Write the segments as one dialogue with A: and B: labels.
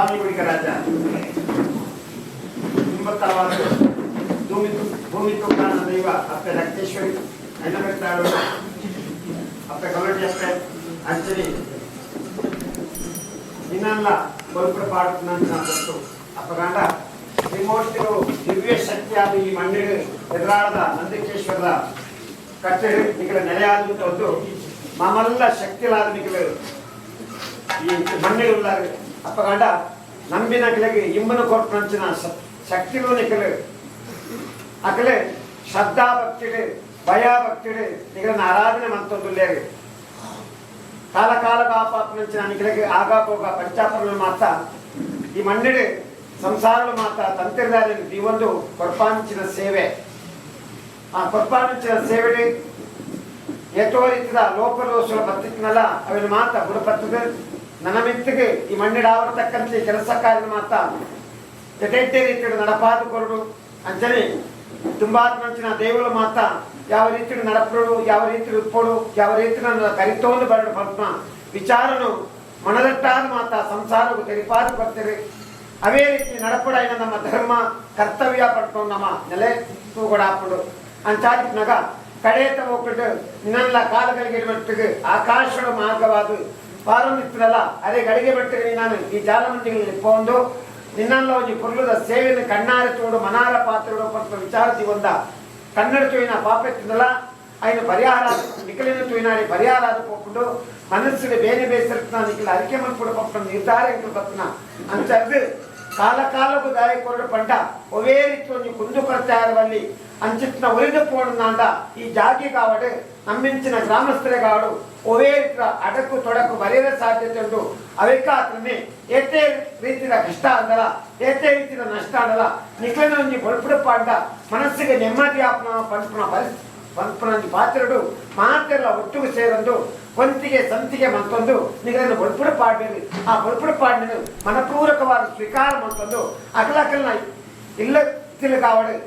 A: ಸ್ವಾಮಿ ಗುಡಿಕ ರಾಜ ತುಂಬತ್ತಲವಾದ ಭೂಮಿ ಭೂಮಿ ತುಕ್ಕಾನ ದೈವ ಅಪ್ಪೆ ರಕ್ತೇಶ್ವರಿ ಅಣ್ಣಬೆಟ್ಟಾಳು ಅಪ್ಪೆ ಕಮಟಿ ಅಪ್ಪೆ ಅಂಚನಿ ನಿನ್ನಲ್ಲ ಬಲ್ಪುರ ಪಾಡುತ್ತಿನ ಗೊತ್ತು. ಅಪ್ಪಗಾಂಡ ತ್ರಿಮೂರ್ತಿಗಳು ದಿವ್ಯ ಶಕ್ತಿಯಾದ ಈ ಮಣ್ಣಿಗೆ ಎದುರಾಳದ ನಂದಿಕೇಶ್ವರದ ಕಟ್ಟಡ ನಿಕಲ ನೆಲೆಯಾದಂತ ಒಂದು ಮಾಮಲ್ಲ ಶಕ್ತಿಲಾದ ನಿಕಲ ಈ ಮಣ್ಣಿಗೆ ಉಲ್ಲಾರು. ಅಪ್ಪಗಾಂಡ ನಂಬಿನ ಕಿಲಗೆ ಇಂಬನ ಕೊಟ್ಟಂಚಿನ ಶಕ್ತಿಲು ನಿಕಲು ಅಕಲೆ ಶ್ರದ್ಧಾ ಭಕ್ತಿಡು ಭಯ ಭಕ್ತಿಡು ನಿಕಲನ ಆರಾಧನೆ ಮಂತೊಂದುಲ್ಲೇರು. ಕಾಲ ಕಾಲ ಕಾಪಾಪನಂಚಿನ ನಿಕಲಗೆ ಆಗಾಪೋಗ ಪಂಚಾಪನ ಮಾತ ಈ ಮಣ್ಣಿಡು ಸಂಸಾರలు ಮಾತ ತಂತಿರ್ದಾರಿ ಈ ಒಂದು ಕೊರ್ಪಾಂಚಿನ ಸೇವೆ. ಆ ಕೊರ್ಪಾಂಚಿನ ಸೇವೆಡು ಏತೋ ರೀತಿದ ಲೋಪದೋಷಗಳ ಬತ್ತಿತ್ನಲ್ಲ, ಅವಿನ ಮಾತ ಬುಡಪತ್ತದ ನನಮಿತ್ತಿಗೆ ಈ ಮಣ್ಣಿಡಾವರ್ತಕ್ಕಂಥ ಕೆಲಸ ಕಾರ್ಯ ಮಾತ ಎಟೆಟ್ಟೆ ರೀತಿಯ ನಡಪಾದ ಕೊರಡು. ಅಂಚನೆ ತುಂಬಾತ್ಮಂಚಿನ ದೇವರ ಮಾತ ಯಾವ ರೀತಿ ನಡಪಡು, ಯಾವ ರೀತಿ ಉಪ್ಪಡು, ಯಾವ ರೀತಿ ನನ್ನ ಕರಿತೋಂದು ಬರಡು ಪದ್ಮ ವಿಚಾರನು ಮನದಟ್ಟಾದ ಮಾತ ಸಂಸಾರವು ತೆರಿಪಾದ ಬರ್ತೀರಿ. ಅವೇ ರೀತಿ ನಡಪಡೈನ ನಮ್ಮ ಧರ್ಮ ಕರ್ತವ್ಯ ಪಡ್ಕೊಂಡು ನಮ್ಮ ನೆಲೆ ತೂಗೊಡಾಪಡು ಅಂಚಾದಿಪ್ನಗ ಕಡೇತ ಹೋಗ್ಬಿಟ್ಟು ನಿನ್ನೆಲ್ಲ ಕಾಲಗಳಿಗೆ ಮಟ್ಟಿಗೆ ಆಕಾಶದ ಮಾರ್ಗವಾದ ಪಾರೊಂದಿತ್ತದಲ್ಲ, ಅದೇ ಗಳಿಗೆ ಮಟ್ಟಿಗೆ ನಾನು ಈ ಜಾಲಮಂದಿಗಳಲ್ಲಿ ಪೋಂದು ನಿನ್ನಲ್ಲ ಒಂಜಿ ಪೊರ್ಲುದ ಸೇವೆಯನ್ನು ಕಣ್ಣಾರೆ ತೋಡು ಮನಾರ ಪಾತ್ರೆಡು ಪಂಪ ವಿಚಾರ ಒಂದ ಕನ್ನಡ ತೋಯಿನ ಪಾಪೆತ್ತಿಂದಲ ఆయన ಪರಿಹಾರ ನಿಖಲಿನ ತೂಯಿನಾಡಿ ಪರಿಹಾರ ಆದ ಪೋಪುಂಡು. ಮನಸ್ಸಿಗೆ ಬೇರೆ ಬೇಸರತ್ನ ನಿಖಲ ಅರಿಕೆ ಮನ್ಪುಡು ಪಪ್ಪನ ನಿರ್ಧಾರ ಎಂಕುಲು ಬತ್ತನ ಅಂಚದ್ದು ಕಾಲ ಕಾಲಕ್ಕೂ ದಾಯ ಕೊರಡು ಪಂಡ ಒವೇ ರೀತಿ ಒಂಜಿ ಕುಂದು ಕೊರತೆ ಆದವಲ್ಲಿ ಅಂಚಿತ್ನ ಒರಿದು ಪೋಣಂದಾಂಡ ಈ ಜಾಗಿ ಕಾವಡು ನಮ್ಮಿಂಚಿನ ಗ್ರಾಮಸ್ಥರೇ ಕಾವಡು ಒವೇ ರೀತಿಯ ಅಡಕು ತೊಡಕು ಬರೆಯದ ಸಾಧ್ಯತೆ ಉಂಟು. ಅವೆಕ್ಕಾತ್ರನೆ ಏತೇ ರೀತಿಯ ಕಷ್ಟ ಅಂದಲ, ಏತೇ ರೀತಿಯ ನಷ್ಟ ಅಂದಲ, ನಿಖಲಿನ ಒಂಜಿ ಬೊಲ್ಪುಡು ಪಾಂಡ ಮನಸ್ಸಿಗೆ ನೆಮ್ಮದಿ ಆಪ್ನ ಪನ್ಪುನ ಪರಿಸ್ಥಿತಿ ಪನ್ಪುನ ಒಂಜಿ ಪಾತ್ರಡು ಮಾತೆಲ್ಲ ಒಟ್ಟಿಗೆ ಸೇರೊಂದು ಕೊಂತಿಗೆ ಸಂತಿಗೆ ಮಂತೊಂದು ನಿಗಲನ್ನು ಬೊಲ್ಪುಡು ಪಾಡ್ಬೇರು. ಆ ಬೊಲ್ಪುಡು ಪಾಡಿನ ಮನಪೂರ್ವಕವಾದ ಸ್ವೀಕಾರ ಮಂತೊಂದು ಅಕಲಕಲ್ನ ಇಲ್ಲ ಕಾವಡು,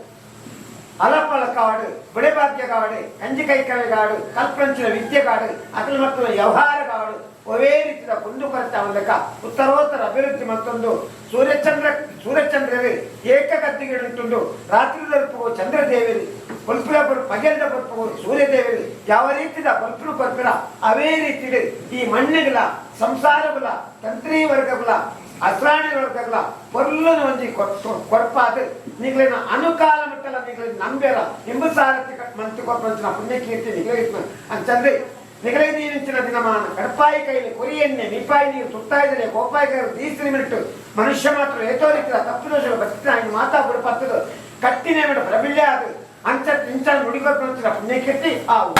A: ಅಲಪಲ ಕಾಡು, ಬಿಡೆಭಾಗ್ಯ ಕಾಡು, ಕಂಜಿ ಕೈಕವೆ ಕಾಡು, ಕಲ್ಪಂಚಿನ ವಿದ್ಯೆ ಕಾಡು, ಅಕಲ ಮತ್ತು ವ್ಯವಹಾರ ಕಾಡು, ಒವೇ ರೀತಿಯ ಕುಂದು ಕೊರತೆ ಮೂಲಕ ಉತ್ತರೋತ್ತರ ಅಭಿವೃದ್ಧಿ ಮತ್ತೊಂದು ಸೂರ್ಯಚಂದ್ರ ಸೂರ್ಯಚಂದ್ರರು ಏಕಗದ್ದಿಗೆ ಉಂಟು. ರಾತ್ರಿ ದರ್ಪು ಚಂದ್ರದೇವರು ಬಲ್ಪುರ ಪಗೆಲ್ದ ಬಲ್ಪು ಸೂರ್ಯದೇವರು ಯಾವ ರೀತಿದ ಬಲ್ಪುನ ಕೊರ್ಪಿರ, ಅವೇ ರೀತಿ ಈ ಮಣ್ಣಿಗಳ ಸಂಸಾರಗುಲ ತಂತ್ರಿ ವರ್ಗಗುಲ ಅಸ್ರಾಣಿ ವರ್ಗಗುಲ ಪೊರ್ಲುನ ಒಂಜಿ ಕೊರ್ಪಾದ ನಿಗ್ಲಿನ ಅನುಕಾಲ ಮಟ್ಟಲ ನಿಗ್ಲಿನ ನಂಬೆರ ನಿಂಬಸಾರತಿ ಮಂತಿ ಕೊರ್ಪಂಚಿನ ಪುಣ್ಯಕೀರ್ತಿ ನಿಗ್ಲಿನ ಅಂಚಂದ್ರೆ ನಿಗಲೇ ನೀರಿಂಚಿನ ದಿನಮಾನ ಕಡಪಾಯಿ ಕೈಲಿ ಕೊರಿ ಎಣ್ಣೆ ಮೀಪಾಯಿ ನೀರು ತುತ್ತಾಯಿದರೆ ಕೋಪಾಯಿ ಕೈ ದೀಸಿನ ಮಿನಿಟ್ ಮನುಷ್ಯ ಮಾತ್ರ ಏತೋ ರೀತಿಯ ತಪ್ಪು ದೋಷಗಳು ಬತ್ತಿನ ఆయన ಮಾತಾ ಬುಡಪತ್ತದು ಕಟ್ಟಿನೇ ಮೇಡ ಪ್ರಬಿಳ್ಯ ಅದು ಅಂಚ ಇಂಚ ನುಡಿಗೊರ್ಪಂಚಿನ ಪುಣ್ಯಕೀರ್ತಿ ಆವು.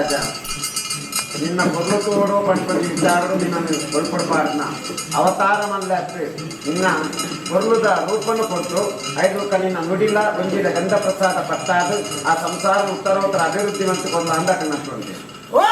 A: ನಾಗರಾಜ, ನಿನ್ನ ಪೊರ್ಲು ತೋಡು ಪಂಪಿ ವಿಚಾರಡು ನಿನ್ನನ್ನು ಬಲ್ಪಡ್ಪಾಡ್ನ ಅವತಾರ ಮಲ್ಲತ್ತು. ನಿನ್ನ ಪೊರ್ಲುದ ರೂಪನು ಕೊಟ್ಟು ಐದು ನಿನ್ನ ನುಡಿಲ ಒಂಜಿಲ ಗಂಧ ಪ್ರಸಾದ ಪಟ್ಟಾದು ಆ ಸಂಸಾರ ಉತ್ತರೋತ್ತರ ಅಭಿವೃದ್ಧಿ ಮಂತು ಕೊರ್ಲ ಅಂದಕನ್ನಂತೆ.
B: ಓ!